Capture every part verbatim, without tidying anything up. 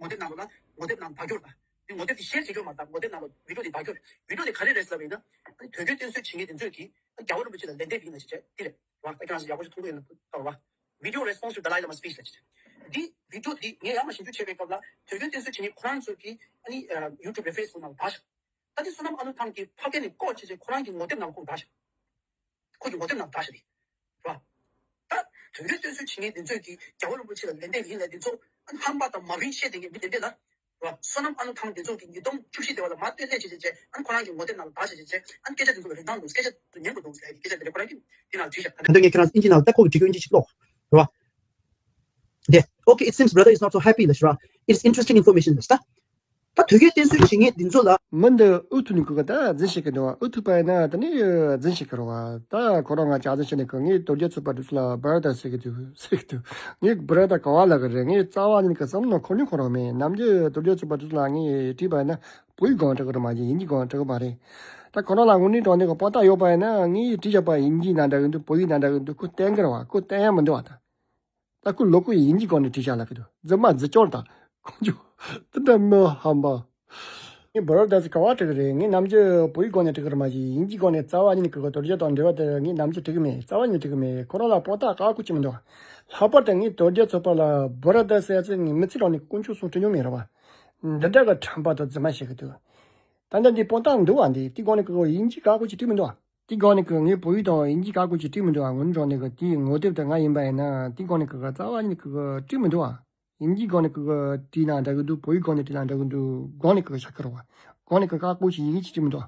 ངོ་དེབ་ནང་ལོགས་ལ་ངོ་དེབ་ནང་བར་སྐྱོར་དང་། དེ་ངོ་དེབ་དེ་ཤེར་བྱེད་རྒྱུ་མ་རེད། ད་ངོ་དེབ་ནང་ལ་བི་ཌིའོ་དེ་བར་སྐྱོར། བི་ཌིའོ་དེ་ག་རེ་རེད་ཟེར་བ་ཡིན་ན། དོལ་རྒྱལ་བསྟེན་གསོལ་བྱེད་མཁན་དེ་ཚོས་ཀྱིས་རྒྱལ་བ་རིན་པོ་ཆེ་ལ་ལན་འདེབས་ཡིན་ན་བྱས་བྱས་དེ་རེད། ར་ད་ཁྱེད་རང་ཚོ་ཡག་པོ་ཞིག་མཐོང་གི་ཡོད་ན་ལྟ་རོགས། Video response to Dalai Lama speech ལ་བྱས། འདི་བི་ཌིའོ་འདི་ངས་ཡང་མ་ཞིབ་འཇུག་བྱས་པའི་སྐབས་ལ་དོལ་རྒྱལ་བསྟེན་གསོལ་བྱེད་མཁན་ཁོ་རང་ཚོ་གིས་ཨ་ནི་ཡུ་ཊུབ་རེ་ཕེ་སི་བུག་ནང་ལ་བཏང་ཤག་ད་དེ་བསོད་ནམས་ཨ་ལུ་ཐང་གིས་ཕ་གི་ནས་ཀོ་བྱས་བྱས་ཁོ་རང་གི་ངོ་དེབ་ནང་ལ་ཁོ་བཏང་ཤག་ཁོ་གི་ངོ་དེབ་ནང་བཏང་ཤག་དེ། ར། ད་དོལ་རྒྱལ་བསྟེན་གསོལ་བྱེད་མཁན་དེ་ཚོས་ཀྱིས་རྒྱལ་བ་རིན་པོ་ཆེ་ལ་ལན་འདེབས་ཡིན་ལབ་དེ་ཚོ་ཨ་ནི་ཧམ་པ་དང་མ་འོས་བཤད་བསྡད་མཁན་མི་དེ་འདྲ་ལ། ར། བསོད་ནམས་ཨ་ལུ་ཐང་དེ་ཚོ་གིས་ཉིས་སྟོང་བཅུ་བཞི་དེ་བ་ལ་མར་སྟོན་ལས་བྱེད་བྱེད་བྱེད་ཨ་ནི་ཁོ་རང་གི་ངོ་དེབ་ནང་ལ་བཏང་བྱེད་བྱེད་བྱེད་ཨ་ནི་སྐད་ཆ་དེ་ཚོ་གི་རིན་ཐང་འདུག་སྐད་ཆ་དེ་ཚོ་ཉན་དགོས་འདུག་ཟེར་ཡ་གི་སྐད་ཆ་དེ་འདྲ་ཁོ་རང་གིས་དེ་ནང་བྲིས་ཤག་ད་འདི་ངས་ཁྱེད་རང་ཚོ་ཨིན་ཇི་ནང་ལ་ལྟ་ཁོ་གི་བྲིས་ཁོ་ཨིན་ཇི་ཞིག་ཀློག་ར། དེ། Okay, it seems brother is not so happy ལ་ཞུ་ར། It's interesting information ལ་ཞུ་ད། ད་དོལ་རྒྱལ་བསྟེན་གསོལ་བྱེད་མཁན་འདི་ཚོ་ལ། མི་འདི་ཨུ་ཐུག་ནས་ཁོ་ག་ད་རྫུན་བཤད་གི་འདུག་བ། ཨུ་ཐུག་པ་ཡིན་ན་ད་ནི་རྫུན་བཤད་གི་རེད་བ། ད་ཁོ་རང་ང་ཅག་རྫུན་བཤད་ནས་ཁོ་ངས་དོལ་རྒྱལ་ཚོགས་པ་འདི་ཚོ་ལ་བྷ་ར་ད་ཟེར་གི་འདུག་ཟེར་གི་འདུག་ངས་བྷ་ར་ད་ག་བ་ལབ་གི་རེད། ངས་རྩ་བ་ཉིད་ཀྱི་བསམ་བློ་འཁོར་མྱོང་ཁོ་རང་མེད། ནམ་རྒྱུན་དོལ་རྒྱལ་ཚོགས་པ་འདི་ཚོ་ལ་ངས་བྲིས་པ་ཡིན་ན་བོད་ཡིག་སྒང་འབྲི་གི་རེད་མ་གཞི་དབྱིན་ཇིའི་སྒང་འབྲི་གི་མ་རེད། ད་ཁོ་རང་ལ་དངོས་གནས་དྲང་གནས་ཀྱི་དཔང་རྟགས་ཡོད་པ་ཡིན་ན་ངས་བྲིས་བཞག་པ་དབྱིན་ཇིའི་ནང་འདྲ་གི་འདུག་བོད་ཡིག་ནང་འདྲ་གི་འདུག་ཁོ་བསྟན་གི་རེད་བ། ཁོ་བསྟན་ཡ་མི་འདུག་བ། ད། ད་ཁོ་ལོ་ཁོ་དབྱིན་ཇིའི་སྒང་ནས་བྲིས་བཞག་ལབ་ཀྱི་འདུག་རྫུན་མ་རྫུན་སྐྱོར་དང་ཁོང་ཚོ་དེ་འདྲ་མི་ཧམ་པ། ངས་བྷ་ར་ད་ཟེར་ག་བ་འབྲི་གི་རེད། ངས་ནམ་རྒྱུན་བོད་ཡིག་སྒང་ནས་བྲིས་གི་རེད་མ་གཞི་དབྱིན་ཇིའི་སྒང་ནས་རྩ་བ་ཉིད་ནས་གི་དོལ་རྒྱལ་དང་འབྲེལ་བ་དེ་ངས་ནམ་རྒྱུན་བྲིས་གི་མེད། རྩ་བ་ཉིད་ནས་བྲིས་གི་མེད། ཁོ་རང་ལ་དཔང་རྟགས་ག་གོ་ཅི་མི་འདུག་ལྷག་པར་དུ་ངས་དོལ་རྒྱལ་ཚོགས་པ་ལ་བྷ་ར་ད་ཟེར་ཡ་ཚོ་ངས་མི་ཚེ་རང་ནས་དཀོན་མཆོག་གསུམ་བྲིས་མྱོང་མེད་རེད་བ། འདི་འདྲ་གི་ཁྲམ་པ་དང་རྫུན་མ་བཤད་གི་འདུག་ད་ལྟ་འདི་དཔང་རྟགས་འདུག་བ། འདི་དེའི་སྒང་ནས་གི་དབྱིན་ཇི་ག་གོ་ཅི་བྲིས་མི་འདུག་བ། དེའི་སྒང་ནས་གི་ངས་བོད་ཡིག་དང་དབྱིན་ཇི་ག་གོ་ཅི་བྲིས་མི་འདུག་བ། དངོས་གནས་དྲང་གནས་གི་དེའི་ངོ་དེབ་དེ་ང་ཡིན་པ་ཡིན་ན་དེའི་སྒང་ནས་གི་རྩ་བ་ཉིད་ནས་གི་བྲིས་མི་འདུག་བ། དབྱིན་ཇིའི་སྒང་ནས་གི་བྲིས་ན་འདྲ་གི་འདུག་བོད་ཡིག་སྒང་ནས་བྲིས་ན་འདྲ་གི་འདུག་སྒང་ནས་གི་ཤ་ཁ་རོ་བ། སྒང་ནས་གི་ག་གོ་ཅི་ཡིན་གཅིག་བྲིས་མི་འདུག་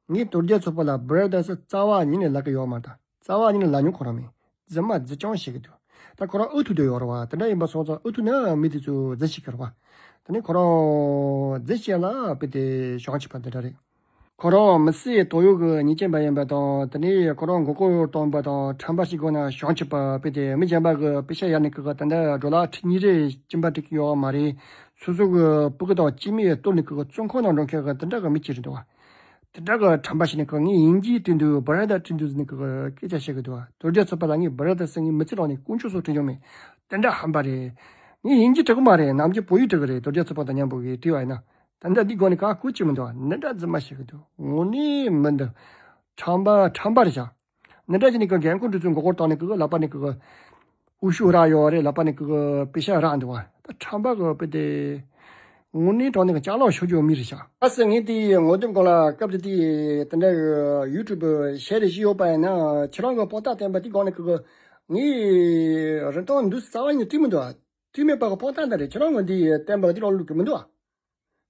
བ། ངས་དོལ་རྒྱལ་ཚོགས་པ་ལ་བྷ་ར་ད་ཟེར་རྩ་བ་ཉིད་ནས་ལབ་གི་ཡོད་མ་རེད། ད་རྩ་བ་ཉིད་ནས་ལབ་མྱོང་ཁོ་རང་མེད། རྫུན་མ་རྫུན་རྐྱང་བཤད་གི་འདུག་ད་ཁོ་རང་ཨུ་ཐུག་དུ་ཡོད་རེད་བ། དེ་འདྲ་ཡིན་པ་སོང་ཙང་ཨུ་ཐུག་ན་མི་དེ་ཚོ་རྫུན་བཤད་གི་རེད་བ། དེ་ནས་ཁོ་རང་རྫུན་བཤད་ལ་དཔེ་དེ་བྱང་ཆུབ་པ་འདི་འདྲ་རེད། ཁོ་རང་མི་སེར་དོན་ཡོད་གི་ཉེས་ཅན་པ་ཡིན་པ་དང་དེ་ནས་ཁོ་རང་མགོ་སྐོར་གཏོང་པ་དང་ཁྲམ་པ་ཞིག་དགོས་ན་བྱང་ཆུབ་པ་དཔེ་དེ་མི་གཞན་པ་གི་དཔེ་ཆ་ཡར་ནས་གི་གི་དེ་འདྲ་འགྲོ་ལ་ཁྲི་གཉིས་རེ་སྐྱིན་པ་སྤྲད་གི་ཡོད་མ་རེད། སོ་སོ་གི་སྤུ་གུ་དང་སྐྱེ་དམན་གཏོར་ནས་གི་གི་བཙོན་ཁང་ནང་འགྲོ་མཁན་གི་དེ་འདྲ་གི་མི་གཅིག་རེད་འདུག་བ། དེ་འདྲ་གི་ཁྲམ་པ་ཞིག་ནས་ཁོ་ངས་དབྱིན་ཇི་བྲིས་འདུག་བྷ་ར་ད་བྲིས་འདུག་ཟེར་ནས་ཁོ་སྐད་ཆ་བཤད་གི་འདུག་བ། དོལ་རྒྱལ་ཚོགས་པ་ལ་ངས་བྷ་ར་ད་ཟེར། ངས་མི་ཚེ་རང་ནས་དཀོན་མཆོག་གསུམ་བྲིས་མྱོང་མེད། དེ་འདྲ་ཧམ་པ་རེད། ངས་དབྱིན་ཇི་བྲི་གི་མ་རེད། ནམ་རྒྱུན་བོད་ཡིག་བྲི་གི་རེད། དོལ་རྒྱལ་ཚོགས་པ་དང་མཉམ་པོ་གིས་བྲིས་པ་ཡིན་ན། ད་ལྟ་འདི་སྒང་ནས་ག་གོ་ཅི་མི་འདུག་བ། འདི་འདྲ་རྫུན་མ་བཤད་གི་འདུག་དངོས་གནས་མི་འདི་ཁྲམ་པ་ཁྲམ་པ་རེད་ཤག་འདི་འདྲ་བྱས་ནས་ཁོ་འགན་ཁུར་འདི་ཚོ་མགོ་སྐོར་བཏང་ནས་ཁོ་ལག་པ་ནས་ཁོ་འུ་ཤུ་རག་ཡོད་རེད། ལག་པ་ནས་ཁོ་པེ་ཤ་རག་འདུག་བ། ད་ཁྲམ་པ་གི་དཔེ་དེ་དངོས་གནས་དྲང་གནས་ཀྱི་ཅ་ལག་ཤོར་རྒྱུ་མི་རེད་ཤག་ཨ་སེ་ངས་དེའི་ངོ་དེབ་སྒང་ལ་སྐབས་དེ་དེ་དེ་འདྲ་གི་ཡུ་ཊུབ་ཞལ་རེ་ཞིག་ཡོད་པ་ཡིན་ན་ཁྱེད་རང་གི་དཔང་རྟགས་བསྟན་པ་དེའི་སྒང་ནས་ཁོ་ངས་རིན་ཐང་འདུག་རྩ་བ་ཉིད་བྲིས་མི་འདུག་བ། བྲིས་མེད་པ་གི་དཔང་རྟགས་འདི་རེད། ཁྱེད་རང་གི་འདི་བསྟན་པ་འདི་རང་ལུགས་ཀྱི་མི་འདུག་བ།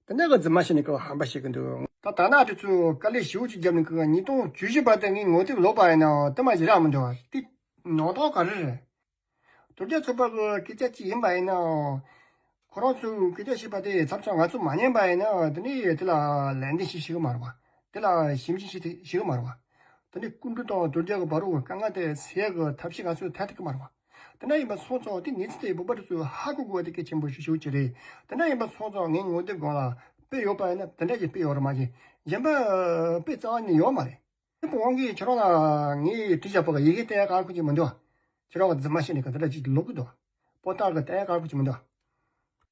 དེ་འདྲ་གི་རྫུན་མ་བཤད་ནས་ཁོ་ཧམ་པ་བཤད་གི་འདུག་ད་ད་ནག་དེ་ཚོས་དཀའ་ལས་ཞེ་པོ་ཅིག་བརྒྱབ་ནས་ཁོ་ཉིས་སྟོང་བཅུ་བཞི་བར་དུ་ངའི་ངོ་དེབ་ཀློག་པ་ཡིན་ན་དེ་མ་ཞིག་རག་མི་འདུག་བ། དེ་ནང་དོན་ག་རེ་རེད། དོལ་རྒྱལ་ཚོགས་པ་གི་སྐད་ཆ་ཅིག་ཡིན་པ་ཡིན་ན། ཁོ་རང་ཚོས་སྐད་ཆ་བཤད་པ་དེ་མཚམས་མཚམས་ང་ཚོས་མ་ཉན་པ་ཡིན་ན་དེ་ནས་དེ་ལ་ལན་འདེབས་ཤིག་ཞུ་གི་མ་རེད་བ། དེ་ལ་ཞིབ་འཇུག་ཞིག་ཞུ་གི་མ་རེད་བ། དེ་ནས་སྐུ་མདུན་དང་དོལ་རྒྱལ་གྱི་བར་དུ་དཀའ་ངལ་དེ་སེལ་གི་ཐབས་ཤེས་ང་ཚོས་ཐད་ཐུབ་ཀྱི་མ་རེད་བ། དེ་འདྲ་ཡིན་པ་སོང་ཙང་དེ་གནས་ཚུལ་དེ་བོད་པ་དེ་ཚོས་ཧ་གོ་དགོས་པ་དེ་གལ་ཆེན་པོ་ཞིག་ཞིག་ཅིག་རེད། དེ་འདྲ་ཡིན་པ་སོང་ཙང་ངའི་ངོ་དེབ་སྒང་ལ་དཔེ་ཡོད་པ་ཡིན་ན་དེ་འདྲ་ཞིག་དཔེ་ཡོད་རེད་མ་གཞི་གཞན་པ་དཔེ་རྩ་བ་ནས་ཡོད་མ་རེད། དེ་དབང་གིས་ཁྱེད་རང་ལ་ངས་བྲིས་བཞག་པ་གི་ཡི་གེ་བལྟ་ཡ་ག་གོ་ཅིག་མི་འདུག་ཁྱེད་རང་གི་རྫུན་མ་བཤད་ནས་ག་འདི་འདྲ་ཅིག་ལོག་གི་འདུག་དཔང་རྟགས་གི་བལྟ་ཡ་ག་གོ་ཅིག་མི་འདུག་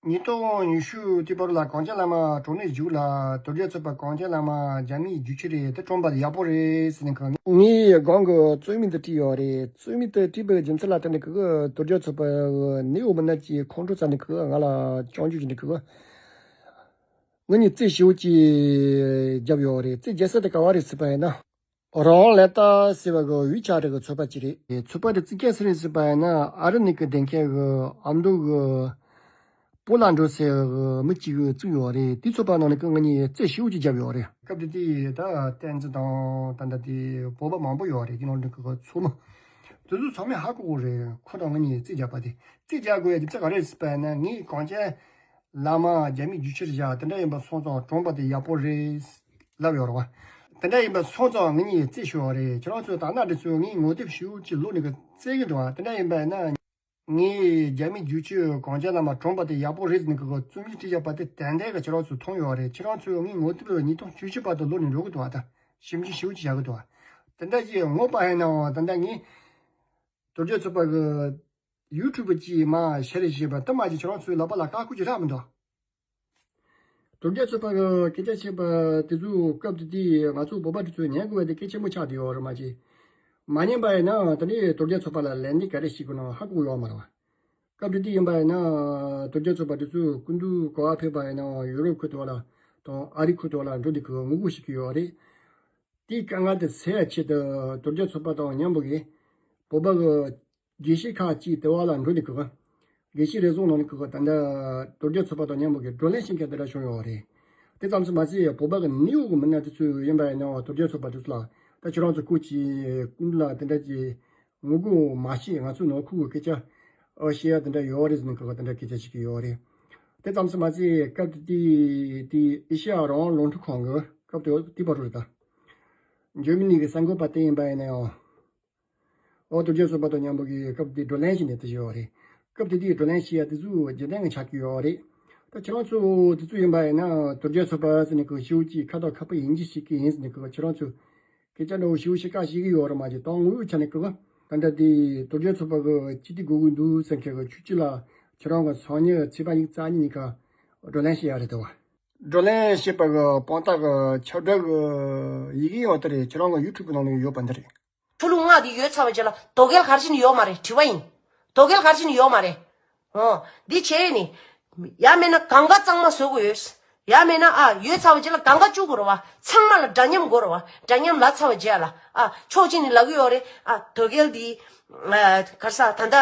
ཉིས་སྟོང་ཉི་ཤུ་དེ་བར་ལ་གངས་ཅན་བླ་མ་གྲོངས་ནས་གཞུག་ལ་དོལ་རྒྱལ་ཚོགས་པ་གངས་ཅན་བླ་མ་རྒྱ་མིའི་རྒྱུག་ཁྱི་རེད། དེ་གྲོངས་པ་ཡག་པོ་རེད་ཟེར་ནས་གང་ངའི་སྒང་གི་རྩོད་མིང་དེ་བྲིས་ཡོད་རེད། རྩོད་མིང་དེ་བྲིས་པའི་རྒྱུ་མཚན་ལ་བརྟེན་ནས་གི་དོལ་རྒྱལ་ཚོགས་པ་ནེའུ་མི་ནག་གི་ཁོང་ཁྲོ་ཟ་ནས་གི་ང་ལ་སྐྱོན་བརྗོད་བྱས་ནས་གི་ངེད་གཉིས་རྩོད་ཞེ་པོ་ཅིག་བརྒྱབ་ཡོད་རེད། རྩོད་རྒྱག་ས་དེ་ག་བ་རེད་ཟེར་བ་ཡིན་ན། རང་ལེ་ཏཱ་ཟེར་བ་གི་ཝི་ཆ་ཊི་གི་ཚོགས་པ་ཅིག་རེད། ཚོགས་པ་དེ་བཙུགས་མཁན་སུ་རེད་ཟེར་བ་ཡིན་ན་ཨ་རི་ནས་གི་བསྡད་མཁན་གི་ཨ་མདོ་གི་པོ་ལ་འགྲོ་ཟེར་གི་མི་གཅིག་གིས་བཙུགས་ཡོད་རེད། དེ་ཚོགས་པ་ནང་ནས་གི་ང་གཉིས་རྩོད་ཞེ་པོ་ཅིག་བརྒྱབ་ཡོད་རེད། སྐབས་དེ་དེ་ད་བསྟན་འཛིན་དང་ད་ལྟ་དེ་བོད་པ་མང་པོ་ཡོད་རེད། དེ་ནང་ནས་གི་ཚོགས་མི་དེ་ཚོ་ཚང་མས་ཧ་གོ་གི་རེད། ཁོ་དང་ང་གཉིས་རྩོད་བརྒྱབ་པ་དེ། རྩོད་རྒྱག་དགོས་ཡ་རྒྱུ་མཚན་ག་རེ་ཟེར་བ་ཡིན་ན་ངས་གངས་ཅན་བླ་མ་རྒྱ་མིའི་རྒྱུག་ཁྱི་རེད་བཞག་དེ་འདྲ་ཡིན་པ་སོང་ཙང་གྲོངས་པ་དེ་ཡག་པོ་རེད་ལབ་ཡོད་རེད་བ། དེ་འདྲ་ཡིན་པ་སོང་ཙང་ངེད་གཉིས་རྩོད་ཤོར་བ་རེད། ཁྱེད་རང་ཚོས་ད་ནག་དེ་ཚོས་ངའི་ངོ་དེབ་ཞེ་པོ་ཅིག་བླུགས་ནས་གི་རྩོད་གི་འདུག་བ། དེ་འདྲ་ཡིན་པ་ཡིན་ན་ངས་རྒྱ་མིའི་རྒྱུག་ཁྱི་གངས་ཅན་བླ་མ་གྲོངས་པ་དེ་ཡག་པོ་རེད་ཟེར་ནས་གི་རྩོམ་ཡིག་བྲིས་བཞག་པ་དེ་ཏན་ཏན་གི་ཁྱེད་རང་ཚོས་མཐོང་ཡོད་རེད། ཁྱེད་རང་ཚོས་ངའི་ངོ་དེབ་ཉིས་སྟོང་བཅུ་བཞི་བར་དུ་བླུགས་ནས་འགྲོ་གི་འདུག་བ། ད་ཞིབ་འཇུག་ཞེ་པོ་ཅིག་བྱ་གི་འདུག་བ། དེ་འདྲ་ཅིག་ངོ་མ་ཡིན་ནའང་ད་ལྟ་ངས་དོལ་རྒྱལ་ཚོགས་པ་གི་ ཡུ་ཊུབ་ཅིག་མར་ཤེར་བྱས་པ་དེ་མ་གཞི་ཁྱེད་རང་ཚོའི་ལག་པ་ལ་ཁག་ཁུར་ཅིག་རག་མི་འདུག་དོལ་རྒྱལ་ཚོགས་པ་གི་སྐད་ཆ་བཤད་པ་དེ་ཚོ་སྐབས་དེ་དུས་ང་ཚོ་བོད་པ་དེ་ཚོས་ཉན་དགོས་པ་དེ་གལ་ཆེན་པོ་ཆགས་བསྡད་ཡོད་རེད་མ་གཞི། མ་ཉན་པ་ཡིན་ན་དེ་ནས་དོལ་རྒྱལ་ཚོགས་པ་ལ་ལན་འདེབས་ག་རེ་བྱེད་དགོས་ན་ཧ་གོ་ཡོད་མ་རེད་བ། སྐབས་དེ་དུས་ཡིན་པ་ཡིན་ན་དོལ་རྒྱལ་ཚོགས་པ་དེ་ཚོས་སྐུ་མདུན་ག་པར་ཕེབས་པ་ཡིན་ན་ཡུ་རོབ་ཁུལ་དེ་བ་ལ་དང་ཨ་རི་ཁུལ་དེ་བ་ལ་འགྲོ་དུས་ཁོ་ངོ་རྒོལ་བྱེད་ཀྱི་ཡོད་རེད། དེའི་དཀའ་ངལ་དེ་སེལ་ཡ་ཆེད་དུ་དོལ་རྒྱལ་ཚོགས་པ་དང་མཉམ་པོ་གིས་བོད་པ་གི་དགེ་བཤེས་ཁག་ཅིག་དེ་བ་ལ་འགྲོ་ནས་ཁོ་གི་དགེ་བཤེས་རེ་ཟུང་ནང་ནས་ཁོ་གི་ད་ལྟ་དོལ་རྒྱལ་ཚོགས་པ་དང་མཉམ་པོ་གིས་བགྲོ་གླེང་བྱེད་མཁན་དེ་འདྲ་བྱུང་ཡོད་རེད། དེ་ཙམ་ཞིག་མ་ཟད་བོད་པ་གི་ནེའུ་ཡོག་གི་མི་སྣ་དེ་ཚོ་ཡིན་པ་ཡིན་ན་དོལ་རྒྱལ་ཚོགས་པ་དེ་ཚོ་ལ་ད་ཁྱེད་རང་ཚོ་ཁུར་གྱིས་སྐུ་མདུན་ལ་དེ་འདྲ་གྱི་ངོ་རྒོལ་མ་བྱེད། ང་ཚོའི་ནང་ཁུལ་གྱི་སྐད་ཆ་ཨ་བཤད་ཡ་དེ་འདྲ་ཡོད་རེད་ཟེར་ནས་ཁོ་གི་དེ་འདྲ་སྐད་ཆ་བཤད་ཀྱི་ཡོད་རེད། དེ་ཙམ་ཞིག་མ་ཟད་སྐབས་དེ་དུས་དེ་ཨེ་ཤ་ཡ་རང་དབང་རླུང་འཕྲིན་ཁང་གི་སྐབས་དེ་དེ་བར་རེད་ད། འཇར་མ་ནི་གི་གསར་འགོད་པ་དེ་ཡིན་པ་ཡིན་ན་ཡང་། ཨོ་དོལ་རྒྱལ་ཚོགས་པ་དང་མཉམ་པོ་གི་སྐབས་དེ་བགྲོ་གླེང་བྱས་ནས་དེ་བྱས་ཡོད་རེད། སྐབས་དེ་དུས་བགྲོ་གླེང་བྱེད་ཡ་དེ་ཚོ་རྒྱུན་ལྡན་གྱི་ཆགས་ཀྱི་ཡོད་རེད། ད་ཁྱེད་རང་ཚོ་དེ་ཚོ་ཡིན་པ་ཡིན་ན་དོལ་རྒྱལ་ཚོགས་པ་ཟེར་ནས་ཁོ་ཞེ་པོ་ཅིག་ཁ་དོག་ཁ་པོ་ཡིན་གཅིག་བྱེད་ཀྱི་ཡིན་ཟེར་ནས་ཁོ་ཁྱེད་རང་ཚོ་སྐད་ཆ་འདྲ་བོ་ཞེ་པོ་ཞིག་བཀག་ཤེས་ཀྱི་ཡོད་རེད་མ་གཞི། དོན་དངོས་ཡོད་ཆ་ནས་ཁོ་ད་ལྟ་དེ་དོལ་རྒྱལ་ཚོགས་པ་གི་སྤྱི་འཐུས་དགོས་ཀྱི་འདུག་ཟེར་མཁན་གྱི་ཆོས་སྤྱི་ལ་ཁྱེད་རང་གི་སང་ཉིན་ཚེས་པ་ཉི་ཤུ་རྩ་གཉིས་ཉིན་ཁ་བགྲོ་གླེང་བྱེད་ཡ་རེད་དོ། བགྲོ་གླེང་བྱེད་པ་གི་དཔང་རྟགས་གི་ཁྱབ་བསྒྲགས་གི་ཡི་གེ་ཡང་དེ་རེད། ཁྱེད་རང་གི་ཡུ་ཊུབ་ནང་ལ་ཡོད་པ་འདི་རེད། ཆོས་ལུགས་ལྔ་འདི་ཡོད་ཚར་བའི་རྗེས་ལ་དོལ་རྒྱལ་ག་རེ་བྱས་ནས་ཡོད་མ་རེད་དྲི་བ་ཡིན། དོལ་རྒྱལ་ག་རེ་བྱས་ནས་ཡོད་མ་རེད། འོ། འདི་བྱས་ནས། ཡ་མེད་ན་གང་ག་གཙང་མ་བཟོ་དགོས་ཡོད། ཡ་མེད་ན་ཨ་ཡོད་ཚར་བའི་རྗེས་ལ་གང་ག་བཅུག་དགོས་རེད་བ། ཚང་མ་ལ་འདྲ་མཉམ་དགོས་རེད་བ། འདྲ་མཉམ་ལབ་ཚར་བའི་རྗེས་ལ་ཨ་ཕྱོགས་གཅིག་ནས་ལབ་ཀྱི་ཡོད་རེད། ཨ་དོལ་རྒྱལ་འདི། ཨ་ག་རེ་ཟ་ད་ལྟ་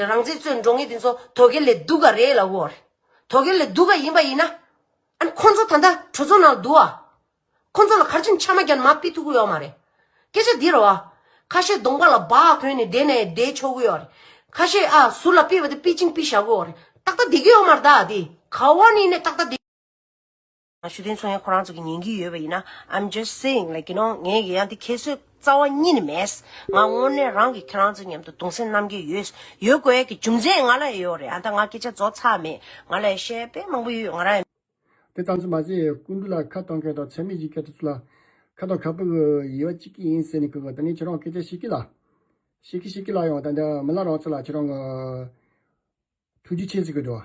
རང་བཙན་རྩོད་འགྲོ་མཁན་འདི་ཚོ་དོལ་རྒྱལ་ལས་སྡུག་ག་རེད་ལབ་ཀྱི་ཡོད་རེད། དོལ་རྒྱལ་ལས་སྡུག་ག་ཡིན་པ་ཡིན་ན། ཨ་ནི་ཁོང་ཚོ་ད་ལྟ་གྲོས་ཚོགས་ནང་འདུག་ཨ། ཁོང་ཚོ་ལ་ག་རེ་བྱས་ནས་ཆ་མ་རྒྱག་ནས་མར་ཕུད་ཐུབ་ཀྱི་ཡོད་མ་རེད། སྐད་ཆ་འདི་རེད་བ། ཁ་ཤས་གདོང་པ་ལ་སྦག་གོན་ནས་བསྡད་ནས་བསྡད་ཆོག་གི་ཡོད་རེད། ཁ་ཤས་ཨ་ཟུར་ལ་ཕུད་པ་དེ་ཕུད་ཅིང་ཕུད་བཞག་གི་ཡོད་རེད། ཏག་ཏག་བསྡད་ཀྱི་ཡོད་མ་རེད་ད་དེ། ག་བ་ནས་ནས་ཏག་ཏག་བསྡད། ཞུ་དོན་ཚོ་ཡང་ཁོ་རང་ཚོ་གི་ཉན་གྱི་ཡོད་པ་ཡིན་ན། I'm just saying, like, you know, ངས་ཡང་དེ་ཁྱད་གསོད་རྩ་བ་ཉིད་ནས་མེད། ང་དངོས་གནས་རང་གི་ཁྱེད་རང་ཚོ་མཉམ་དུ་གདུང་སེམས་མཉམ་སྐྱེད་ཡོད། ཡོད་དགོས་ཀྱི་རྒྱུ་མཚན་ང་ལ་ཡོད་རེད། ཨ་ད་ང་སྐད་ཆ་རྫོགས་ཚར་མེད། ང་ལ་བཤད་དཔེ་མང་པོ་ཡོད། ང་རང་དེ་ཙམ་ཞིག་མ་ཟད་སྐུ་མདུན་ལ་ཁ་གཏོང་མཁན་དང་ཚད་མེད་ཀྱི་སྐད་དེ་ཚོ་ལ་ཁ་དོག་ཁ་པོ་གི་ཡིད་བ་གཅིག་གི་ཡིན་ཟེར་ནས་གི་ད་ནི་ཁྱེད་རང་སྐད་ཆ་བཤད་ཀྱི་ལ། བཤད་ཀྱི་བཤད་ཀྱི་ལ་ཡང་ད་འདི་མི་ལ་རང་ཚོ་ལ་ཁྱེད་རང་གི་ཐུགས་རྗེ་ཆེ་ཟེར་གི་འདུག་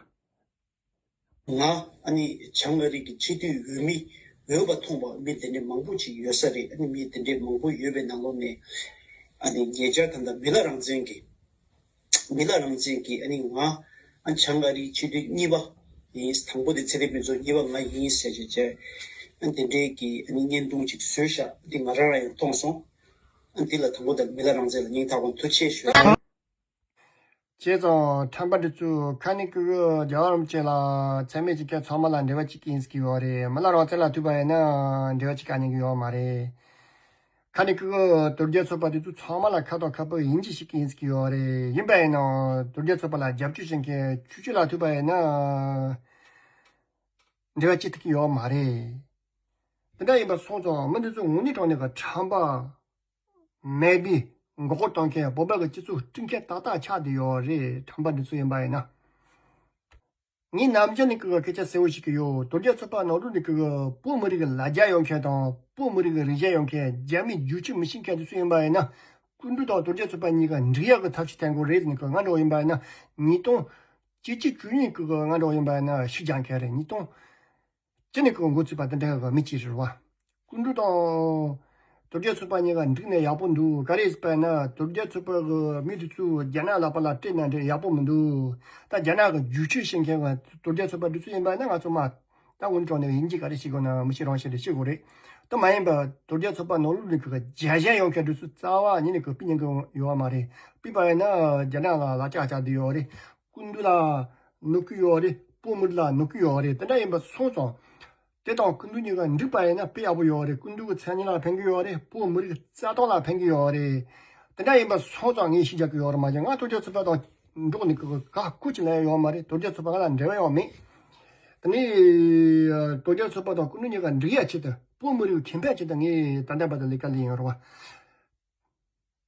ང་ཨ་ནི་བྱང་ཨ་རི་གི་སྤྱི་འཐུས་འོས་མི་འོས་པ་མཐོང་བ་མི་དེ་འདྲའི་མང་པོ་ཅིག་ཡོད་ས་རེད། ཨ་ནི་མི་དེ་འདྲའི་མང་པོ་ཡོད་པའི་ནང་ལོགས་ནས་ཨ་ནི་ཉེ་ཆར་ད་ལྟ་མི་ལ་རང་བཙན་གྱི་མི་ལ་རང་བཙན་གྱི་ཨ་ནི་ང་ཨ་བྱང་ཨ་རིའི་སྤྱི་འཐུས་གཉིས་པ་ཡིན། དང་པོ་དེ་ཚེ་རིང་ཕུན་ཚོགས། གཉིས་པ་ང་ཡིན་ཟེར་བྱས་བྱས་ཨ་དེ་འདྲའི་གི་ཨ་ནི་བརྙན་ཐུང་ཅིག་བཟོས་ཤག་འདི་ང་རང་རང་ཡང་མཐོང་སོང་། ཨ་འདི་ལ་དང་པོ་དེ་མི་ལ་རང་བཙན་ལ་སྙིང་ཐག་པ་ཐུགས་རྗེ་ཆེ་ཞུ། བྱས་ཙང་ཁྲམ་པ་འདི་ཚོས་ཁ་ནས་ཀུ་ཀུ་རྒྱལ་བ་རིན་པོ་ཆེ་ལ་ཚད་མེད་ཀྱི་སྐད་ཚང་མ་ལ་འབྲེལ་བ་གཅིག་གིས་ཡིན་ཟེར་གྱི་ཡོད་རེད། མི་ལ་རང་བཙན་ལ་ཐུག་པ་ཡིན་ན་འབྲེལ་བ་གཅིག་ག་ཉན་གྱི་ཡོད་མ་རེད། ཁ་ནས་ཀུ་ཀུ་དོལ་རྒྱལ་ཚོགས་པ་དེ་ཚོ་ཚང་མ་ལ་ཁ་དོག་ཁ་པོ་ཡིན་གཅིག་བྱེད་ཀྱི་ཡིན་ཟེར་གྱི་ཡོད་རེད། ཡིན་པ་ཡིན་ནའང་དོལ་རྒྱལ་ཚོགས་པ་ལ་རྒྱབ་སྐྱོར་བྱེད་མཁན་ཆུ་ཆུ་ལ་ཐུག་པ་ཡིན་ན་འབྲེལ་བ་གཅིག་ཐུག་གི་ཡོད་མ་རེད། དེ་འདྲ་ཡིན་པ་སོང་ཙང་མི་འདི་ཚོ་དངོས་གནས་དྲང་གནས་ཀྱི་ཁྲམ་པ། མེད་པའི་མགོ་སྐོར་གཏོང་མཁན། བོད་པ་གི་སྤྱི་ཚོགས་བསྲུང་མཁན་ཏག་ཏག་ཆགས་བསྡད་ཡོད་རེད། ཁྲམ་པ་འདི་ཚོ་ཡིན་པ་ཡིན་ན། ངས་ནམ་རྒྱུན་ནས་ཀྱི་སྐད་ཆ་གསལ་བོ་ཞིག་གི་ཡོད། དོལ་རྒྱལ་ཚོགས་པ་ནང་ལོགས་ནས་ཀྱི་བོད་མི་རིགས་ཀྱི་ལ་རྒྱ་ཡོད་མཁན་དང་བོད་མི་རིགས་ཀྱི་རིག་གཞུང་ཡོད་མཁན། རྒྱ་མིའི་རྒྱུག་ཁྱི་མི་ཤེས་མཁན་འདི་ཚོ་ཡིན་པ་ཡིན་ན། སྐུ་མདུན་དང་དོལ་རྒྱལ་ཚོགས་པ་གཉིས་ཀ་འགྲིག་ཡག་གི་ཐབས་ཤེས་གཏོང་དགོས་རེད་ཟེར་ནས་ཀྱི་ང་འདྲ་བོ་ཡིན་པ་ཡིན་ན། ཉིས་སྟོང་བཅུ་གཅིག་བཅུ་གཉིས་ཀྱི་ང་འདྲ་བོ་ཡིན་པ་ཡིན་ན་ཤུགས་རྒྱག་མཁན་རེད། ཉིས་སྟོང་ཅི་ནས་ཀྱི་འགོ་ཚུགས་པ་དེ་འདྲ་གི་མི་གཅིག་རེད་བ། སྐུ་མདུན་དང་དོལ་རྒྱལ་ཚོགས་པ་གཉིས་ཀ་འགྲིག་ན་ཡག་པོ་འདུག་ག་རེ་ཟེར་བ་ན་དོལ་རྒྱལ་ཚོགས་པ་གི་མི་དེ་ཚོ་རྒྱ་ནག་ལག་པ་ལ་སྤྲད་ན་འདྲ་ཡག་པོ་མི་འདུག་ད་རྒྱ་ནག་གི་རྒྱུག་ཁྱི་བྱེད་མཁན་གི་དོལ་རྒྱལ་ཚོགས་པ་དེ་ཚོ་ཡིན་པ་ན་ང་ཚོ་མ་ད་དངོས་གནས་དྲང་གནས་ཡིན་གཅིག་ག་རེ་བྱེད་དགོས་ན་མི་ཤེས་རང་ཤེས་རེད། ཤེས་དགོས་རེད། ད་མ་ཡིན་པ་དོལ་རྒྱལ་ཚོགས་པ་ནང་ལོགས་ནས་གི་རྒྱ་ཞེན་ཡོང་མཁན་དེ་ཚོ་རྩ་བ་ཉིད་ནས་གི་ཕུད་ཉན་གི་ཡོད་མ་རེད། ཕུད་པ་ཡིན་ན་རྒྱ་ནག་ལ་ལག་ཆ་ཆགས་བསྡད་ཡོད་རེད། སྐུ་མདུན་ལ་གནོད་ཀྱི་ཡོད་རེད། བོད་མི་རིགས་ལ་གནོད་ཀྱི་ཡོད་རེད། དེ་འདྲ་ཡིན་པ་སོང་ཙང་། དེ་དང་སྐུ་མདུན་གཉིས་ཀ་འགྲིག་པ་ཡིན་ན་དཔེ་ཡག་པོ་ཡོད་རེད། སྐུ་མདུན་གྱི་མཚན་སྙན་ལ་ཕན་གྱི་ཡོད་རེད། བོད་མི་རིགས་རྩ་དོན་ལ་ཕན་གྱི་ཡོད་རེད། དེ་འདྲ་ཡིན་པ་སོང་ཙང་ངས་ཤུགས་རྒྱག་གི་ཡོད་རེད། མ་གཞི་ང་དོལ་རྒྱལ་ཚོགས་པ་དང་འགྲོགས་ནས་ཀྱི་ག་ཁུ་ཅི་ལ་ཡོད་མ་རེད། དོལ་རྒྱལ་ཚོགས་པ་ང་ལ་འབྲེལ་བ་ཡང་མེད། དེ་ནས་དོལ་རྒྱལ་ཚོགས་པ་དང་སྐུ་མདུན་གཉིས་ཀ་འགྲིག་ཡ་ཆེད་དུ་བོད་མི་རིགས་ཁེ་ཕན་ཆེད་དུ་ངས་ད་ལྟ་བར་དུ་ལས་ཀ་ལས་ཡོད་རེད་བ།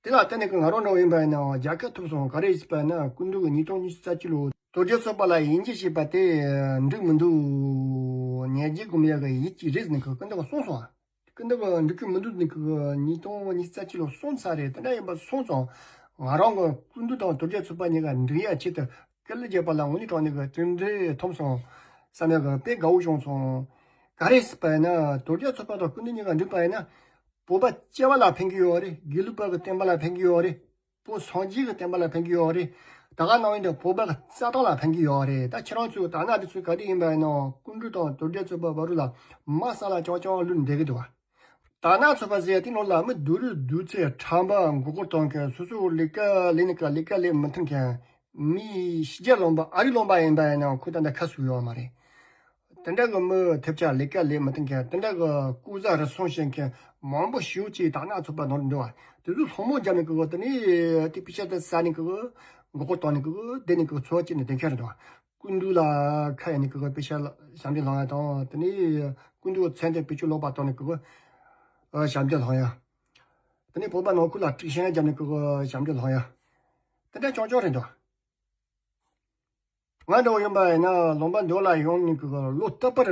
དེ་ལ་བརྟེན་ནས་ང་རང་འདྲ་བོ་ཡིན་པ་ཡིན་ན་རྒྱལ་ཁ་ཐོབ་སོང་། ག་རེ་ཟེར་བ་ན་སྐུ་མདུན་གྱིས་ཉིས་སྟོང་ཉི་ཤུ་རྩ་གཅིག་ལོ་དོལ་རྒྱལ་ཚོགས་པ་ལ་དབྱེ་འབྱེད་བྱས་པ་དེ་འགྲིག་མི་འདུག་ཉེས་ཆད་སྒོམ་ཡག་གི་ཡིད་ཀྱི་རེད་ཟེར་ནས་ཁོས་སྐུ་མདུན་གྱིས་གསུངས་སོང་། སྐུ་མདུན་གྱིས་འགྲིག་གི་མི་འདུག་ཟེར་ནས་ཁོས་ཉིས་སྟོང་ཉི་ཤུ་རྩ་གཅིག་ལོ་གསུངས་ཚར་རེད། དེ་འདྲ་ཡིན་པ་སོང་ཙང་ ང་རང་གི་སྐུ་མདུན་དང་དོལ་རྒྱལ་ཚོགས་པ་གཉིས་ཀ་འགྲིག་ཡ་ཆེད་དུ་སྐད་ལ་རྒྱབ་པ་ལ་དངོས་གནས་དྲང་གནས་ཀྱི་གྲུབ་འབྲས་ཐོབ་སོང་བསམ་ཡ་གི་དཔེ་དགའ་བོ་བྱུང་སོང་། ག་རེ་ཟེར་བ་ཡིན་ན་དོལ་རྒྱལ་ཚོགས་པ་དང་སྐུ་མདུན་གཉིས་ཀ་འགྲིག་པ་ཡིན་ན། བོད་པ་སྐྱེ་བ་ལ་ཕན་གྱི་ཡོད་རེད། དགེ་ལུགས་པ་གི་བསྟན་པ་ལ་ཕན་གྱི་ཡོད་རེད། བོད་སངས་རྒྱས་ཀྱི་བསྟན་པ་ལ་ཕན་གྱི་ཡོད་རེད། ད་ག་ནང་བཞིན་དུ་བོད་པ་གི་རྩ་དོན་ལ་ཕན་གྱི་ཡོད་རེད། ད་ཁྱེད་རང་ཚོས་དར་ནག་འདི་ཚོས་ག་དུས་ཡིན་པ་ཡིན་ནའང་སྐུ་མདུན་དང་དོལ་རྒྱལ་ཚོགས་པ་བར་ལ་མ་ས་ལ་ཅང་ཅང་ལུས་བསྡད་ཀྱི་འདུག་བ། དར་ནག་ཚོགས་པ་ཟེར་ཡ་དེ་ནང་ལ་མི་སྡུག་རུས་སྡུག་ཚད་ཁྲམ་པ་མགོ་སྐོར་གཏོང་མཁན། སོ་སོ་ལས་ཀ་ལས་ནི་ཀ་ལས་ཀ་ལས་མི་ཐུབ་མཁན། མི་ཕྱི་རྒྱལ་ལུང་པ་ཨ་རི་ལུང་པ་ཡིན་པ་ཡིན་ནའང་ཁོ་ད་ལྟ་ཁ་ཟུག་ཡོད་མ་རེད། དེ་འདྲ་གི་མི་ཐེབས་ཆག་ལས་ཀ་ལས་མི་ཐུབ་མཁན། དེ་འདྲ་གི་ལྐོག་ཟ་རུལ་སུངས་བྱེད་མཁན་མང་པོ་ཞེ་པོ་ཅིག་དར་ནག་ཚོགས་པ་ནང་འགྲོ་བ། དེ་ཚོ་སློང་མོ་བརྒྱབ་ནས་ཀི་གི་དེ་ནས་དེ་པེ་ཤ་དེ་ཟ་ནས་ཀི་གི་མགོ་སྐོར་བཏང་ནས་ཀི་གི་བསྡད་ནས་ཀི་གི་འཚོ་བ་སྐྱེལ་ནས་བསྡད་མཁན་རེད་འདུག་སྐུ་མདུན་ལ་ཁ་གཡར་ནས་ཀི་གི་པེ་ཤ་ཞབས་འདྲེན་སློང་ཡ་དང་། དེ་ནས་སྐུ་མདུན་མཚན་དེ་བེད་སྤྱོད་ལོག་པ་བཏང་ནས་ཀི་གི་ཞབས་འདྲེན་སློང་ཡ། དེ་ནས་བོད་པ་ནང་ཁུལ་ལ་དཀྲུག་ཤིང་བརྒྱབ་ནས་ཀི་གི་ཞབས་འདྲེན་སློང་ཡ། དེ་འདྲ་རྐྱང་རྐྱང་རེད་འདུག་ང་འདྲ་བོ་ཡིན་པ་ཡིན་ན་ལུང་པ་འདི་ལ་ཡོང་ནས་ཀི་གི་ལོ་རྟག་པར་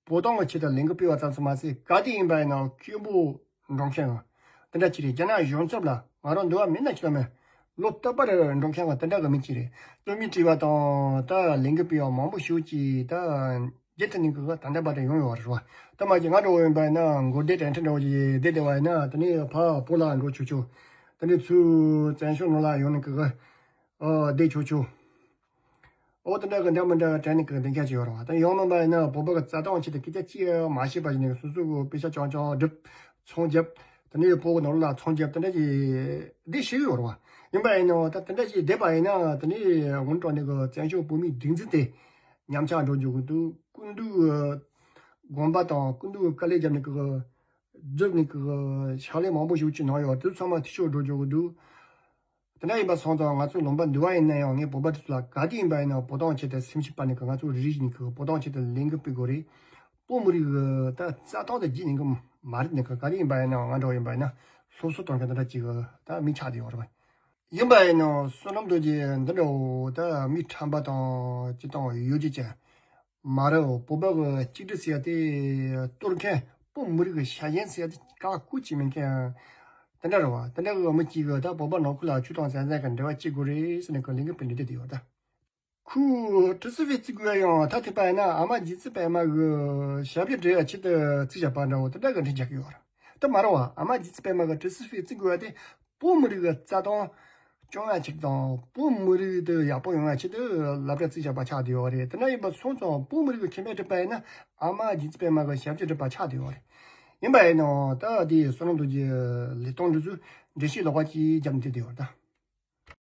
བོད་དོན་གྱི་ཆེད་དུ་ལས་འགུལ་སྤེལ་བ་ཙམ་ཞིག་མ་ཟད་ག་དུས་ཡིན་པ་ཡིན་ན་སྐད་འབོད་འགྲོ་མཁན་དེ་འདྲ་ཅིག་རེད། རྒྱ་ནག་གཞུང་ཚབ་ལ་ང་རང་འདི་བ་མིན་ན་ཅི་ལ་མེད་ལོ་རྟག་པར་འགྲོ་མཁན་དེ་འདྲ་གི་མི་ཅིག་རེད། བསྟོད་སྨད་བྲིས་པ་དང་ད་ལས་འགུལ་སྤེལ་བ་མང་པོ་ཞེ་པོ་ཅིག་ད་རྒྱུན་དུ་ནས་ཀི་གི་ད་ལྟ་བར་དུ་ཡོང་ཡོད་རེད་བ། ད་མ་གཞི་ང་འདྲ་བོ་ཡིན་པ་ཡིན་ན་མགོ་བདེ་དྲན་ཁྲི་འདྲ་བོ་ཅིག་བསྡད་བསྡད་པ་ཡིན་ན་དེ་ནས་ཕར་བོད་ལ་འགྲོ་ཆོག་ཆོག་དེ་ནས་ཚུར་བཙན་བྱོལ་ནང་ལ་ཡོང་ནས་ཀི་གི་ཨོ་བསྡད་ཆོག་ཆོག་ཨོ་དེ་འདྲ་གི་འདྲ་མི་འདྲ་གི་དྲན་ནས་ཀི་གི་བསྡད་མཁན་ཅིག་ཡོད་རེད་བ། ད་ཡང་མིན་པ་ཡིན་ན་བོད་པ་གི་རྩ་དོན་ཆེད་དུ་སྐད་ཆ་ཅི་ཡང་མ་བཤད་པ་ཞིག་ནས་སོ་སོ་གི་པེ་ཤ་རྐྱང་རྐྱང་སྒྲུབ་ཚོང་རྒྱབ། དེ་ནས་བོད་ནང་ལ་ཚོང་རྒྱབ་དེ་འདྲ་ཞིག་བསྡད་ཤེས་ཡོད་རེད་བ། ཡིན་པ་ཡིན་ནའང་ད་དེ་འདྲ་ཞིག་བསྡད་པ་ཡིན་ན་དེ་ནས་དངོས་གྲུབ་ནས་གི་བཙན་བྱོལ་བོད་མིའི་སྒྲིག་འཛུགས་དེ་ཉམས་ཆག་འགྲོ་འཇུག་གི་འདུག་སྐུ་མདུན་གི་དགོངས་པ་དང་སྐུ་མདུན་གི་དཀའ་ལས་བརྒྱབ་ནས་གི་སྒྲུབ་ནས་གི་ཕྱག་ལས་མང་པོ་ཞིག་ཅིག་གནང་ཡོད། དེ་ཚང་མ་འཐུས་ཤོར་འགྲོ་འཇུག་གི་འདུག་དེ་འདྲ་ཡིན་པ་སོང་ཙང་ང་ཚོ་ལུང་པ་འདི་བ་ཡིན་ན་ཡང་ངས་བོད་པ་དེ་ཚོ་ལ་ག་དུས་ཡིན་པ་ཡིན་ན་བོད་དོན་ཆེད་དུ་སེམས་ཤུགས་སྤར་ནས་གི་ང་ཚོ་རེ་རེ་བཞིན་གི་བོད་དོན་ཆེད་དུ་ལས་འགུལ་སྤེལ་དགོས་རེད། བོད་མི་རིགས་ཀྱི་ད་རྩ་དོན་དེ་བརྗེད་ཉན་གི་མ་རེད། ནི་ག་ག་རེ་ཡིན་པ་ཡིན་ན་ང་འདྲ་བོ་ཡིན་པ་ཡིན་ན་སློབ་གསོ་གཏོང་མཁན་དེ་འདྲ་ཅིག་གི་ད་མི་ཆགས་བསྡད་ཡོད་རེད་པ། ཡིན་པ་ཡིན་ནའང་བསོད་ནམས་རྡོ་རྗེ་འདི་འདྲ་བོ་ད་མི་ཁྲམ་པ་དང་སྤྱི་དང་གཡོ་སྒྱུ་ཅན་མ་རེད། བོད་པ་གི་གཅིག་སྒྲིལ་ཟེར་ཡ་དེ་གཏོར་མཁན་བོད་མི་རིགས་ཀྱི་ཤ་ཞེན་ཟེར་ཡ་དེ་བཀག་འགོག་བྱེད་མི་མཁན་དེ་འདྲ་རེད་བ། དེ་འདྲ་གི་མི་གཅིག་གི་ད་བོད་པ་ནང་ཁུལ་ལ་ཆོས་དང་ཟང་ཟིང་གི་འབྲེལ་བ་བྱེད་དགོས་རེད་ཟེར་ནས་གི་ལས་འགུལ་སྤེལ་འདོད་དེ་ཡོད་ད། ཁོས་ཀྲི་སི་ཕི་བརྩི་དགོས་ཡང་ད་ཐོས་པ་ཡིན་ན་ཨ་མ་རྗེ་བཙུན་པད་མ་གི་ཞབས་ཀྱི་འབྲེལ་བ་ཆེད་དུ་བརྩིས་བཞག་པ་འདྲ་བོ་དེ་འདྲ་གི་འདྲི་རྒྱག་གི་ཡོད་རེད། དེ་མ་རེད་བ། ཨ་མ་རྗེ་བཙུན་པད་མ་གི་ཀྲི་སི་ཕི་བརྩི་དགོས་པ་དེ་བོད་མི་རིགས་ཀྱི་རྩ་དོན་སྐྱོང་ཡ་ཆེད་དང་བོད་མི་རིགས་དེ་ཡག་པོ་ཡོང་ཡ་ཆེད་དུ་སློབ་གྲྭ་བརྩིས་བཞག་པ་ཆགས་བསྡད་ཡོད་རེད། དེ་འདྲ་ཡིན་པ་སོང་ཙང་བོད་མི་རིགས་ཀྱི་ཁེ་ཕན་སྒྲུབ་པ་ཡིན་ན་ཨ་མ་རྗེ་བཙུན་པད་མ་གི་ཞབས་ཀྱི་སྒྲུབ་པ་ཆགས་བསྡད་ཡོད་རེད། ཡིན་པ་ཡིན་ནའང་ད་དེ་བསོད་ནམས་རྡོ་རྗེ་ལས་སྟངས་འདི་ཚོ་འགྲེལ་བཤད་ལོག་པ་ཅིག་བརྒྱབ་ནས་བསྡད་ཡོད་རེད་ད།